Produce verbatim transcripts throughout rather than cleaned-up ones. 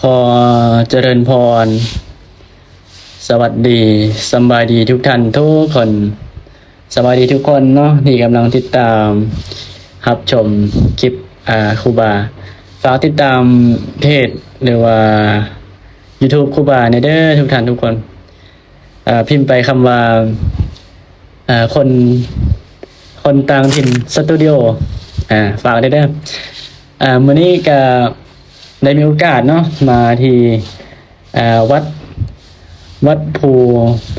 ขอเจริญพร สวัสดี สำบายดีทุกท่านทุกคน สวัสดีทุกคนเนาะ ที่กำลังติดตามรับชมคลิป อ่า ครูบา ฝากติดตามเพจหรือว่า YouTube ครูบาแหน่เด้อทุกท่านทุกคน อ่า พิมพ์ไปคำว่า อ่า คน คนต่างถิ่นสตูดิโอ อ่า ฝากด้วยเด้อ อ่า มื้อนี้ก็ได้มีโอกาสเนาะ มาที่ อ่า วัด วัดภู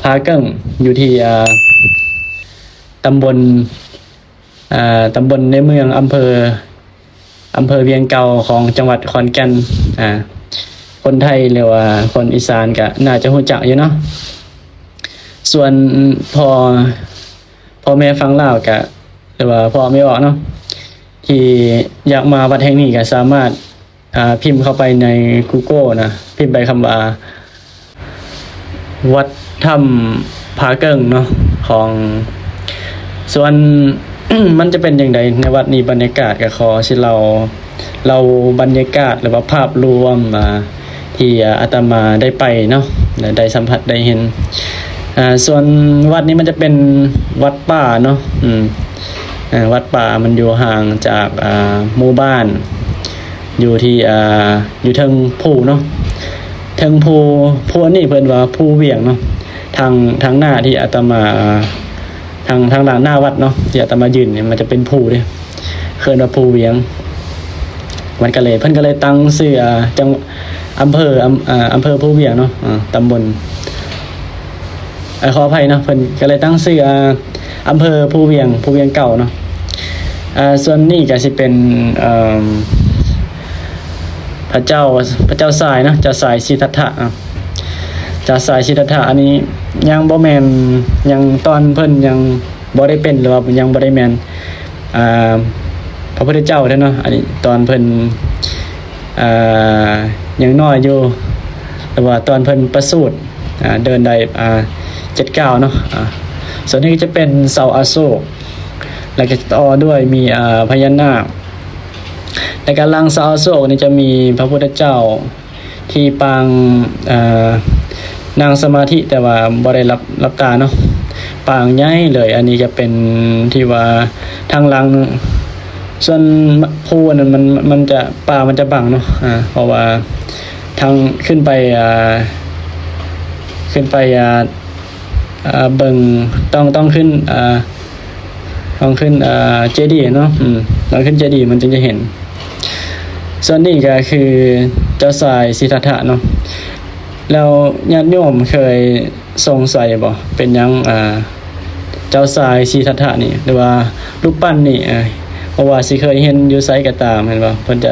ผาเกิ่ง อยู่ที่ อ่า ตำบล อ่า ตำบลในเมือง อำเภอ อำเภอเวียงเก่าของจังหวัดขอนแก่น อ่า คนไทยหรือว่าคนอีสานก็น่าจะรู้จักอยู่เนาะ ส่วนพ่อ พ่อแม่ฝั่งลาวก็ หรือว่าพ่อไม่ออกเนาะ ที่อยากมาวัดแห่งนี้ก็สามารถ อ่า พิมพ์เข้าไปใน Google นะ พิมพ์ไปคำว่า วัดถ้ำผาเกิ่งเนาะ ของ ส่วน มันจะเป็นจั่งใดในวัดนี้ บรรยากาศ ก็ขอสิเล่า เล่าบรรยากาศหรือว่าภาพรวม อ่า ที่อาตมาได้ไปเนาะ และได้สัมผัสได้เห็น อ่า ส่วนวัดนี้มันจะเป็นวัดป่าเนาะ อืม อ่า วัดป่ามันอยู่ห่างจาก อ่า หมู่บ้าน อยู่ที่ อ่า อยู่เทิงภูเนาะ เทิงภู ภูอันนี้เพิ่นว่าภูเวียงเนาะ ทาง ทางหน้าที่อาตมา อ่า ทาง ทางด้านหน้าวัดเนาะ ที่อาตมายืนเนี่ย มันจะเป็นภูเด้ เพิ่นว่าภูเวียง มันก็เลย เพิ่นก็เลยตั้งชื่อ อ่า จัง อำเภอ อำ อ่า อำเภอภูเวียงเนาะ อ่า ตำบล เอ่อ ขออภัยเนาะ เพิ่นก็เลยตั้งชื่อ อ่า อำเภอภูเวียง ภูเวียงเก่าเนาะ อ่า ส่วนนี้ก็สิเป็น เอ่อ พระเจ้า พระเจ้าทรายเนาะ เจ้าทรายสิทธัตถะเนาะ เจ้าทรายสิทธัตถะ อันนี้ยังบ่แม่น ยังตอนเพิ่นยังบ่ได้เป็น หรือว่ายังบ่ได้แม่น อ่า พระพุทธเจ้าเด้อเนาะ อันนี้ตอนเพิ่น อ่า ยังน้อยอยู่ หรือว่าตอนเพิ่นประสูติ อ่า เดินได้ อ่า เจ็ดก้าวเนาะ อ่า ส่วนนี้ก็จะเป็นเสาอโศก แล้วก็ต่อด้วยมี อ่า พญานาค แล้วก็หลังเสาอโศกนี่จะมีพระพุทธเจ้าที่ปาง อ่า นั่งสมาธิ แต่ว่าบ่ได้หลับ หลับตาเนาะ ปางใหญ่เลย อันนี้จะเป็นที่ว่าทางหลัง ส่วนภูอันนั้นมัน มันจะ ป่ามันจะบังเนาะ อ่า เพราะว่าทางขึ้นไป อ่า ขึ้นไป อ่า อ่า เบิ่ง ต้อง ต้องขึ้น อ่า ต้องขึ้น อ่า เจดีย์เนาะ อืม ต้องขึ้นเจดีย์มันจึงจะเห็น ส่วนนี้ก็คือเจ้าทรายสิทธัตถะเนาะ แล้วญาติโยมเคยสงสัยบ่ เป็นหยัง อ่า เจ้าทรายสิทธัตถะนี่ หรือว่ารูปปั้นนี่ อ่า เพราะว่าสิเคยเห็นอยู่ไสก็ตาม เห็นบ่ เพิ่นจะ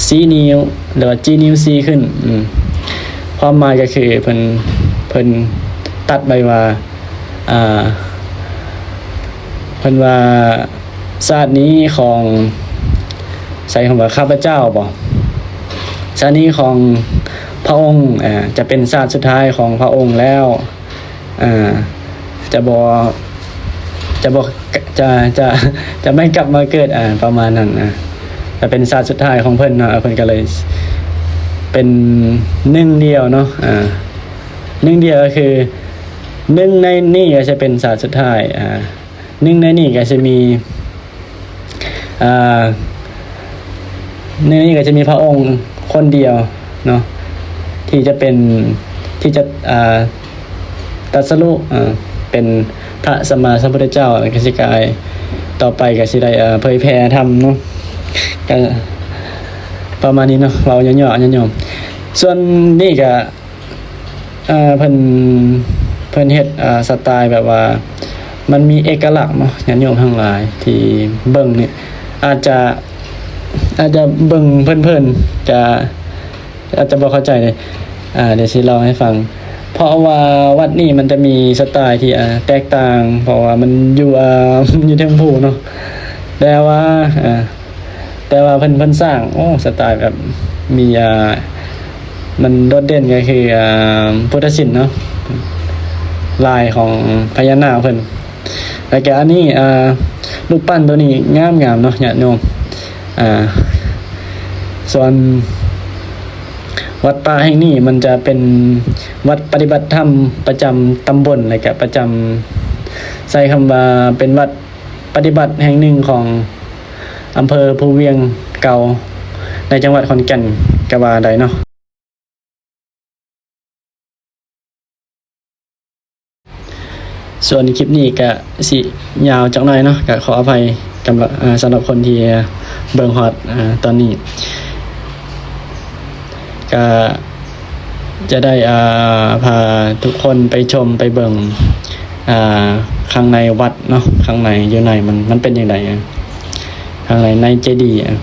ชี้นิ้ว หรือว่าชี้นิ้วชี้ขึ้น อืม ความหมายก็คือเพิ่น เพิ่นตัดไว้ว่า อ่า เพิ่นว่า ชาตินี้ของ ใช้คำว่าข้าพเจ้าบ่ ชาตินี้ของพระองค์ อ่า จะเป็นชาติสุดท้ายของพระองค์แล้ว อ่า จะบ่ จะบ่ จะ จะ จะไม่กลับมาเกิด อ่า ประมาณนั้น อ่า จะเป็นชาติสุดท้ายของเพิ่นเนาะ เพิ่นก็เลยเป็นหนึ่งเดียวเนาะ อ่า หนึ่งเดียวก็คือ หนึ่งในนี้ก็จะเป็นชาติสุดท้าย อ่า หนึ่งในนี้ก็จะมี อ่า ในนี้ก็จะมีพระองค์คนเดียวเนาะ ที่จะเป็น ที่จะ อ่า ตรัสรู้ อ่า เป็นพระสัมมาสัมพุทธเจ้า แล้วก็สิกลาย ต่อไปก็สิได้ อ่า เผยแผ่ธรรมเนาะ ก็ประมาณนี้เนาะ เว้าย่อๆ ย่อๆ ส่วนนี้ก็ เอ่อ เพิ่น เพิ่นเฮ็ด อ่า สไตล์แบบว่า มันมีเอกลักษณ์เนาะ ญาติโยมทั้งหลายที่เบิ่งนี่ อาจจะ อาจจะเบิ่งเพลินๆ จะ อาจจะบ่เข้าใจเลย อ่า เดี๋ยวสิเล่าให้ฟัง เพราะว่าวัดนี้มันจะมีสไตล์ที่ อ่า แตกต่าง เพราะว่ามันอยู่ อ่า อยู่เทิงภูเนาะ แต่ว่า อ่า แต่ว่าเพิ่น เพิ่นสร้าง โอ้ สไตล์แบบมี อ่า มันโดดเด่นก็คือ อ่า พุทธศิลป์เนาะ ลายของพญานาคเพิ่น แล้วก็อันนี้ อ่า รูปปั้นตัวนี้งามๆ เนาะ ญาติโยม อ่า ส่วนวัดป่าแห่งนี้มันจะเป็นวัดปฏิบัติธรรมประจำตำบล และก็ประจำ ใช้คำว่าเป็นวัดปฏิบัติแห่งหนึ่งของอำเภอภูเวียงเก่า ในจังหวัดขอนแก่นก็ว่าได้เนาะ ส่วนคลิปนี้ก็สิยาวจักหน่อยเนาะ ก็ขออภัยกำลัง อ่า สำหรับคนที่เบิ่งฮอด อ่า ตอนนี้ ก็จะได้ อ่า พาทุกคนไปชมไปเบิ่ง อ่า ข้างในวัดเนาะ ข้างในอยู่ในมัน มันเป็นจั่งใดอะ ข้างใน ในเจดีย์อะ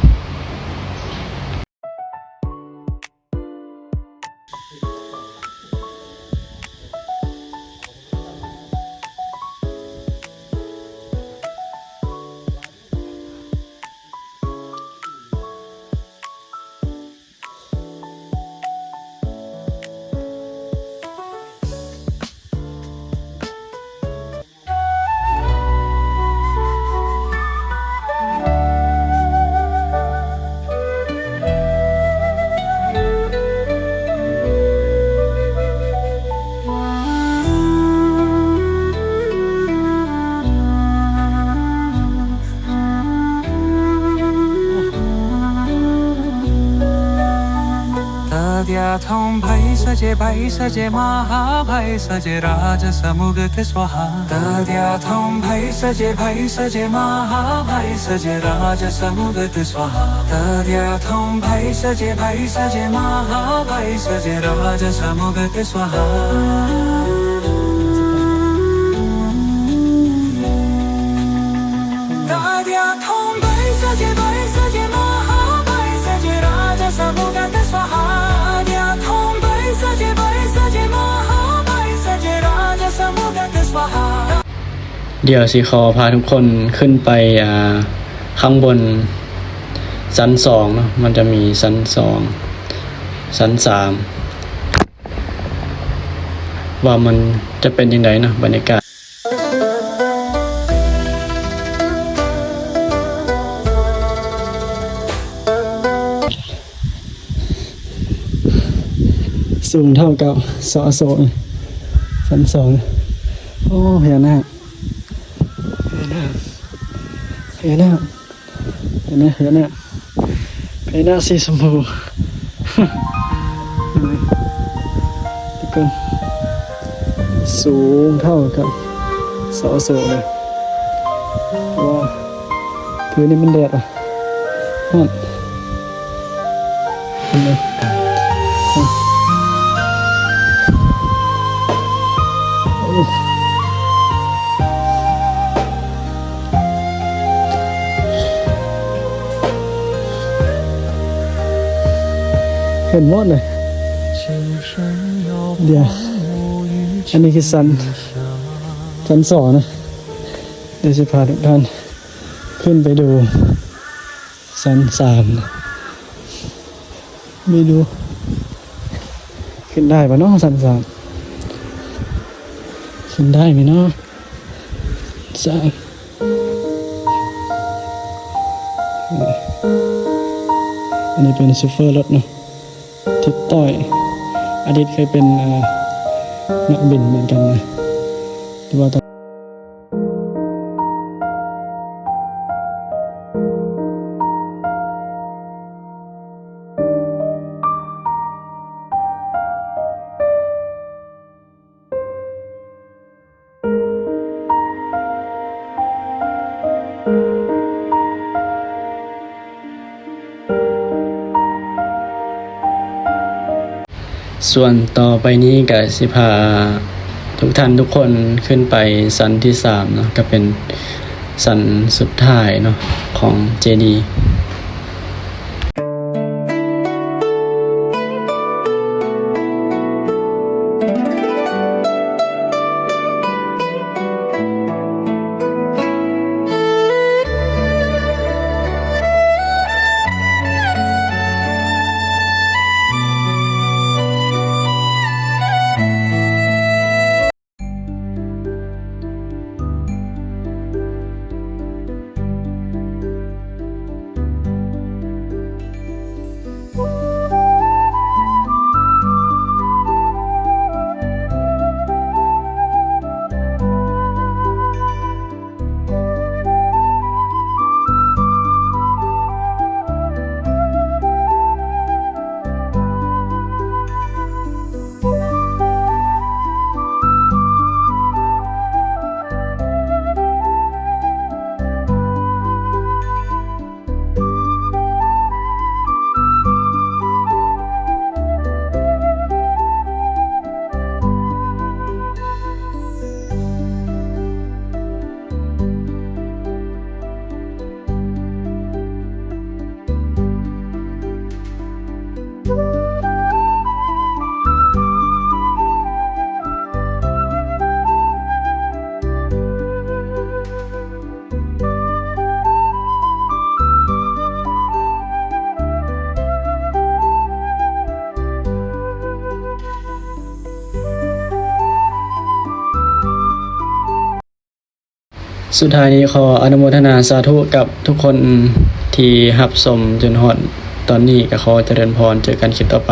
तद्याथों भैषजे भैषजे महाभैषजे राजसमुगत स्वाहा। तद्याथों भैषजे भैषजे महाभैषजे राजसमुगत स्वाहा। तद्याथों भैषजे भैषजे महाभैषजे राजसमुगत स्वाहा। तद्याथों भैषजे भैषजे महाभैषजे राजसमुगत स्वाहा। तद्याथों भैषजे भैषजे महाभैषजे राजसमुगत स्वाहा।เดี๋ยวสิขอพาทุกคนขึ้นไป อ่า ข้างบนชั้นสองเนาะ มันจะมีชั้นสอง ชั้นสาม ว่ามันจะเป็นจั่งใดเนาะ บรรยากาศ สูงเท่ากับ สอโศก ชั้นสอง โอ้ พญานาค พญานาค พญานาค เห็นไหม พญานาค พญานาคสีชมพู ทุกคน สูงเท่ากับ สอโศกเลย ว้าว พื้นนี่มันแดดอ่ะ ฮ้อน เห็นไหม โอ้ เห็นหมดเลย เดี๋ยว อันนี้คือชั้น ชั้นสองนะ เดี๋ยวจะพาทุกท่าน ขึ้นไปดู ชั้นสาม ไม่รู้ ขึ้นได้ปะเนาะ ชั้นสาม ขึ้นได้ไหมเนาะ สาม อันนี้เป็นโชเฟอร์รถเนาะ ทิดต้อย อดีตเคยเป็น เอ่อ นักบินเหมือนกันนะ แต่ว่าตอน ส่วนต่อไปนี้ก็สิพาทุกท่านทุกคนขึ้นไปชั้นที่สามเนาะ ก็เป็นชั้นสุดท้ายเนาะ ของเจดีย์ สุดท้ายนี้ขออนุโมทนาสาธุกับทุกคนที่รับชมจนฮอดตอนนี้ ก็ขอเจริญพร เจอกันคลิปต่อไป